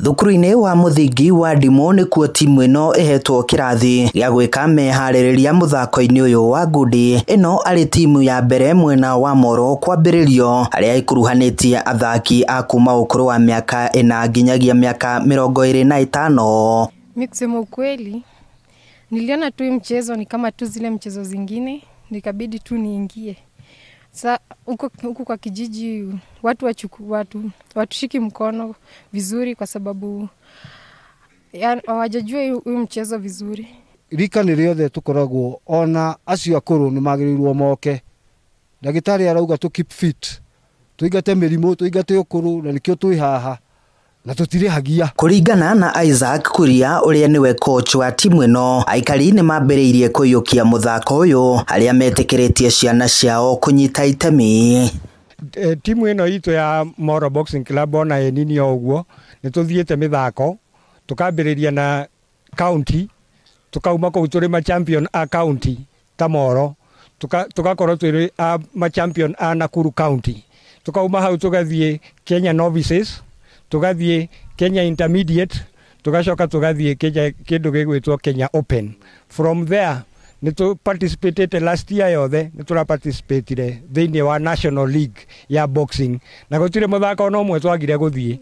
Thukuru-inĩ wa mũthingi wa Ndimũ nĩkuo timu ĩno ĩhetwo kĩrathi gĩa gwĩka meharĩrĩria mũthako-inĩ ũyũ wa ngundi. Ĩno arĩ timu ya mbere mwena wa Moro kwambĩrĩrio, harĩa ĩkuruhanĩtie athaki a kuma ũkũrũ wa mĩaka 4 nginyagia mĩaka 25. Mi kusema ukweli, niliona tu hii mchezo ni kama tu zile mchezo zingine, nikabidi tu niingie. Sa huku kwa kijiji watu watushiki mkono vizuri kwa sababu hawajajua huu mchezo vizuri. Rika nĩ rĩothe tũkoragwo ona acio akũrũ nĩ magĩrĩirwo moke. Ndagĩtarĩ arauga tũ keep fit, tũingate mĩrimũ, tũingate ũkũrũ, na nĩkĩo twĩ haha na tũtirĩhagia. Kũringana na Isaac Kuria ũrĩa nĩwe coach wa timu ĩno, aikari nĩ mambĩrĩirie kũiyũkia mũthako ũyũ harĩa metĩkĩrĩtie ciana ciao kũnyita itemi. Timu ĩno itũ ya Moro Boxing Club ona ĩ nini o ũguo nĩ tũthiĩte mĩthako, tũkambĩrĩria na county, tũkauma kũu tũrĩ ma champion a county ta Moro, tũgakorwo tũrĩ a ma champion a Nakuru County, tũkauma hau tũgathiĩ Kenya Novices, tũgathiĩ Kenya Intermediate, tũgacoka tũgathiĩ Kenya kĩndũ gĩgwĩtwo Kenya Open. From there nĩ tũ participatete last year yothe, nĩ tũra participatire thĩinĩ wa National League ya boxing, na gũtirĩ mũthako ona ũmwe twagire gũthiĩ,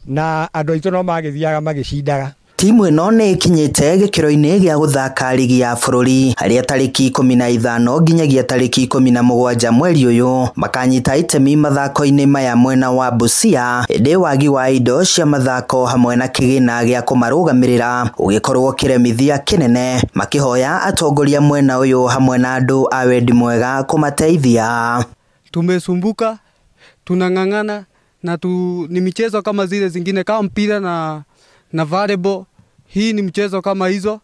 na andũ aitũ no magĩthiaga magĩcindaga. Timu ĩno nĩ ĩkinyĩte gĩkĩro-inĩ gĩa gũthaka rigi ya bũrũri harĩa tarĩki 15 nginyagia tarĩki 17 mweri ũyũ makanyita itemi mathako-inĩ maya mwena wa Busia, ĩndĩ wagi wa indo cia mathako hamwe na kĩgĩna gĩa kũmarũgamĩrĩra ũgĩkorwo kĩremithia kĩnene, makĩhoya atongoria mwena ũyũ hamwe na andũ a wendi mwega kũmateithia. Tumesumbuka, tunang'ang'ana na ni michezo kama zile zingine kama mpira na volleyball. Hii ni mchezo kama hizo,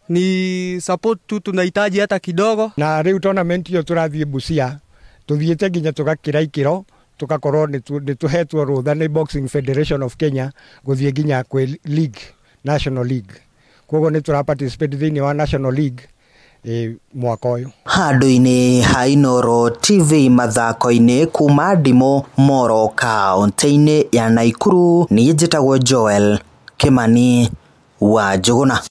ni support tu tunahitaji hata kidogo. Na rĩu tournament iyo tũrathiĩ Busia, tũthiĩte nginya tũgakĩra ikĩro, tũgakorwo nĩ tũhetwo rũtha nĩ Boxing Federation of Kenya gũthiĩ nginya kwĩ league, National League. Koguo nĩ tũra participate thĩinĩ wa National League mwaka ũyũ. Handũ-inĩ ha Inooro TV mathako-inĩ kuma Ndimũ, Moro, kaũntĩ-inĩ ya Nakuru, niĩ njĩtagwo Joel Kimani wa Njũgũna.